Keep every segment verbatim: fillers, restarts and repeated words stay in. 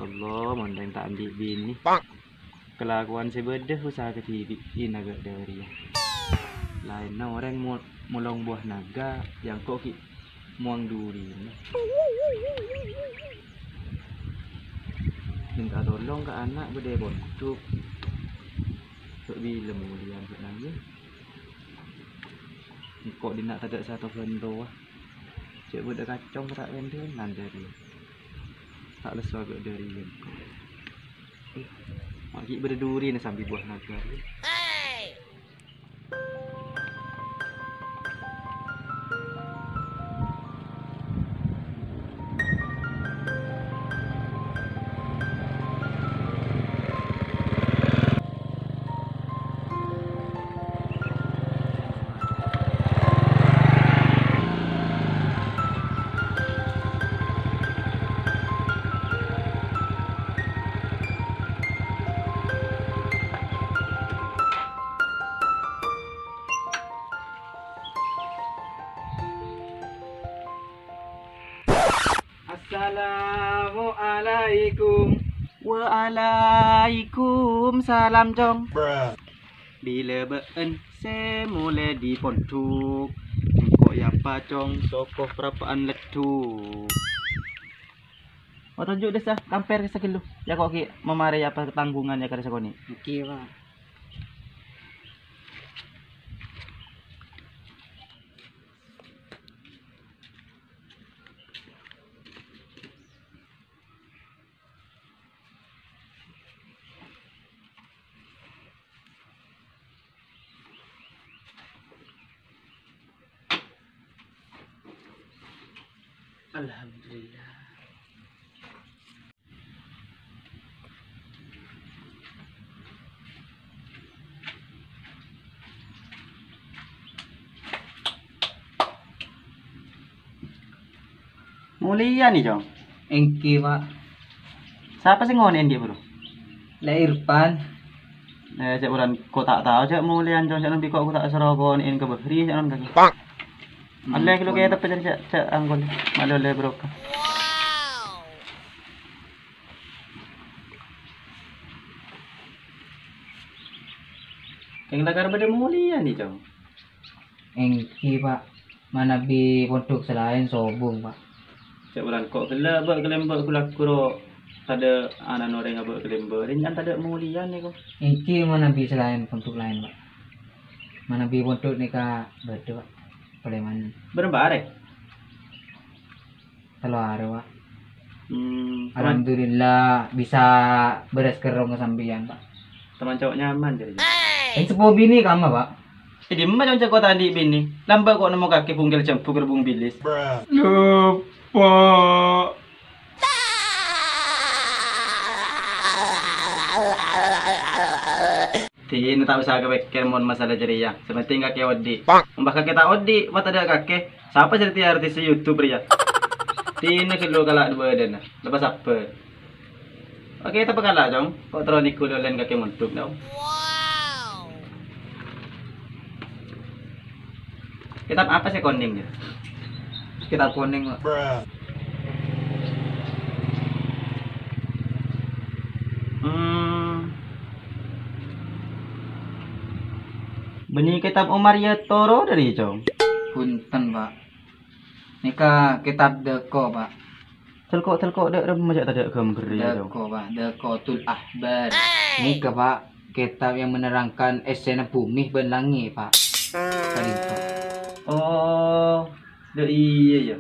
Allah, mon rèng ta' andi' binè. Kalakowan sè bâdâ usaha kadhibi' inaga dhâriyâ. Laènna orèng mo-, molong buwâ naga, yâ engko' ghi' mowang dhurina. Minta tolong ka ana' bâdâ è pondhuk. Sè bilâ molèyan sè nangèng. Engko' dinna' tadâ' sèttong bhântowa. Cè' bâdâ kacong ta' kèndhânan dhâriyâ. Ta' lesso aghâ' dhâriyâ engko'. Eh, ma' ghi' bâdâ dhurina sambi buwâ naga rèya. Assalamualaikum. Waalaikumsalam, Cong. Bilâ bâ'en sè molè dâri pondhuk, engko' yâ pacong soko parapa'an leddhuk. Otoju' dessa, kampèr saghâllu. Yâ ko' ghi' mamarè yâ patanggungan yâ karè sakonè'. Èngghi, Pak. Alhamdulillah. Molèyan, Cong? Èngghi, Pak. Sapa sè ngonè'è ghi' buru? Lè Irfan. Eh, cè' buru ko' ta' tao, cè' molèyan, Cong, cè' nèmbi ko' ta' soro konè'è ka Bahri, cè' non kakè. Allè ghâllu kèya teppè cè', cè' angkol. Malè ollè barokah. Kèng lakar bâdâ molèyan, Cong? Èngghi, Pak. Manabi pondhuk sè laèn sobung, Pak. Cè' buru ko' ghellâ' abâ' kalèmbâ' ghulâ ghuru tadâ' ana' orèng abâ' kalèmbâ', rèncan tadâ' molèyan, ko'. Èngghi manabi sè laèn pondhuk laèn, Pak. Manabi pondhuk nèka bâdâ, Pak. Palèman. Bârâmpa arè? Tello arè, Pak. Hmm, alhamdulillah bisa bherrâs kerrong ka sampèyan, Pak. Teman cowok nyaman, jadi. Èng seppo binè kamma, Pak? È dimma, Cong, cè' ko' ta' andi' binè? Lambâ' ko' nemmo kakè bungkel jambu kerbung bilis. Lho, Pak. Dinah ta' osa kapèkkèr mon masalah jârèya. Sè pentèng kakè odi'. Mon bâ' kakè ta' odi', ma' tadâ' kakè. Sapa sè dhâddhi artis YouTube rèya? Dinah ghâllu kala' bâdâna. Lepas sabbhâr. Oke, tapakala, Cong. Ko' terro nèko lè-ollèna kakè mondhuk, Cong. Kitab apa sè konèng, ya? Kitab konèng, Pak. Hmm. Bânnè kitab Umar ya toro' dhâri, Cong. Bhunten, Pak. Nèka kitab Dâko, Pak. Telko'-telko' dâ' remma jhâ' tadâ' ghâmbhârrâ, Cong. Dâko, Pak. Dâkotul Akhbar. Nèka, Pak, kitab yang menerangkan essèna bumi bân langngè', Pak. Ka'dinto. Oh, dâ' iyâ, ya.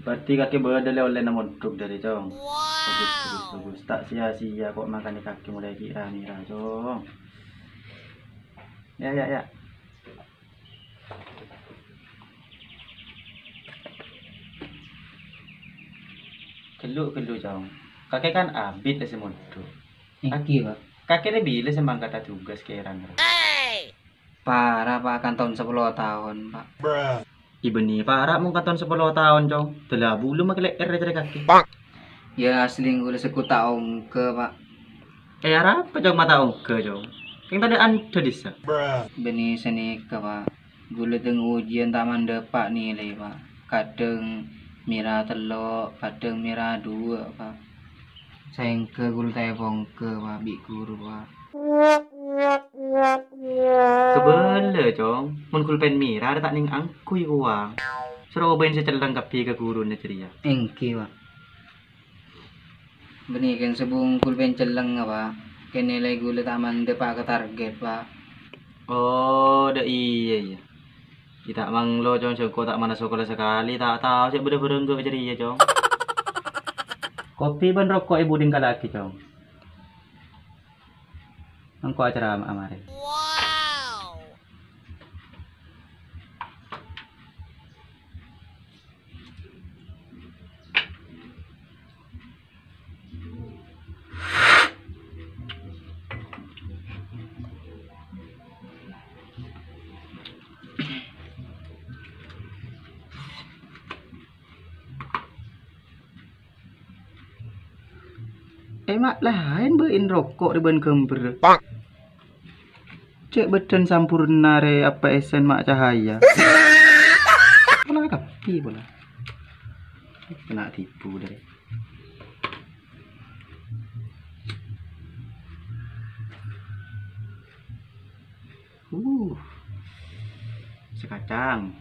Berarti kakè bâdâ lè-ollèna mondhuk dhâri, Cong. Bagus, bagus, bagus. Ta' sia-sia ko' makanè kakè molaè ghi' ra-nèra, Cong. Ya, ya, ya. Ghâllu, ghâllu, Cong. Kakè kan abit sè mondhuk. Èngghi, Pak. Kakè lè bilâ sè mangkada tugas kèran, Ra? Para', Pak, kanton sapolo taon, Pak. È bânnè para' mon kanton sapolo taon, Cong. Dâlâ bulu makalè'èr carè kakè. Ya, asli ghulâ sèngko' ta' ongghâ, Pak. È, arapa, Cong, ma' ta' ongghâ, Cong? Kèng tadâ' andhâ dhisa. Bânnè sanèka, Pak. Ghulâ tèng ujiyân ta' mandhâpa' nilai, Pak. Kadhâng mèra tello', kadhâng mèra duwâ', Pak. Saèngghâ ghulâ ta' èpongghâ, Pa', bi' ghuru, Pa'. Kabâlâ, Cong. Mon ghulâ pèn mèra, arè ta' nèng angghuy, kowa. Soro obâ'in sè cellèng kabbhi ka ghuruna jârèya. Èngghi, Pa'. Bânnè kèng sabungkol pèn cellèng, Pa'. Kèng nilai ghulâ ta' mandhâ, Pa', ka target, Pa'. Oh, dâ' iyâ, iyâ. Ghi' ta' manglo, Cong, sèngko' ta' mara sakola sakalè, ta' tao sè bâdâ bhârâng ghâ' jârèya, Cong. Kopi bân roko' è budhing kala'aghi, Cong. Engko' acara ma-, marè. Emma' laèn bâ'in roko' rè bân ghâmbhâr. Cè' bâdân sampurna rè apa èssèn ma' cahaya. Pola kabbhi pola. Kèna tipu dâri. Uh. Sakacang.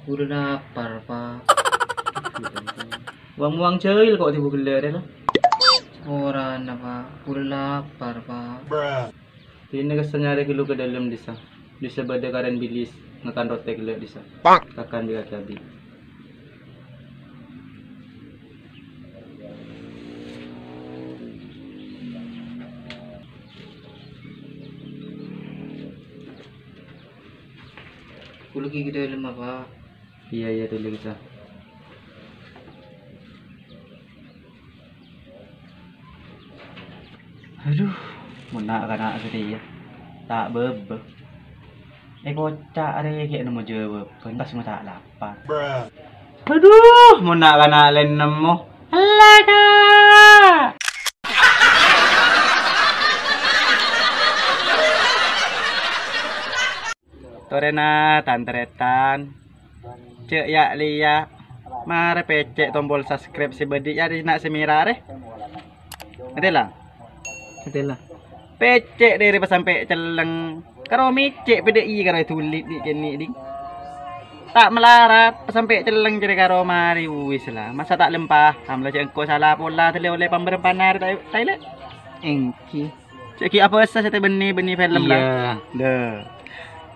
Kaulâ lapar, Pak. Wong-wong jahil kok tibu gellâ' rè, la? Saporana, Pak. Kaulâ lapar, Pak. Dinna kassa nyarè ghâllu ka dâlem, dissa. Dissa bâdâ karèn bilis ngakan rotè ghellâ', dissa. Kakan bi' kakè abi'. Kaulâ ghi' ka dâlem, Pak. Iyâ, iyâ, dâlem, dissa. Adhu, mon na'-kana' satèya ta' bâbâ. Èkoca' arè ghi' nemmo jâwâbhân, pas ma' ta' lapar. Adhu, mon na'-kana' laèn nemmo. Ella, Ka'! Torèna, tan-tarètan. Jhâ' ya'-liya'. Marè pècè' tompol subscribe sè bâdâ è attas na' sè mèra rè. Ngatèla? Ngatèla. Pècè' dâri pas sampè' celleng. Karo mècè' padâ i karo èduli' dhi' kènè' ding. Ta' malarat, pas sampè' celleng jârèya karo marè, wis la. Masa ta' lempah? Amla jhâ' engko' sala pola, tellè ollè pambareng panar, ta', ta' èlè? Èngghi. Cè' ghi' abhâsa sè tè bânnè, bânnè film, la. Iyâ. Dâ.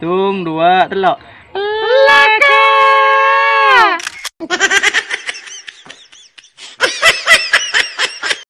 Tung, duwâ', tello'. Laka!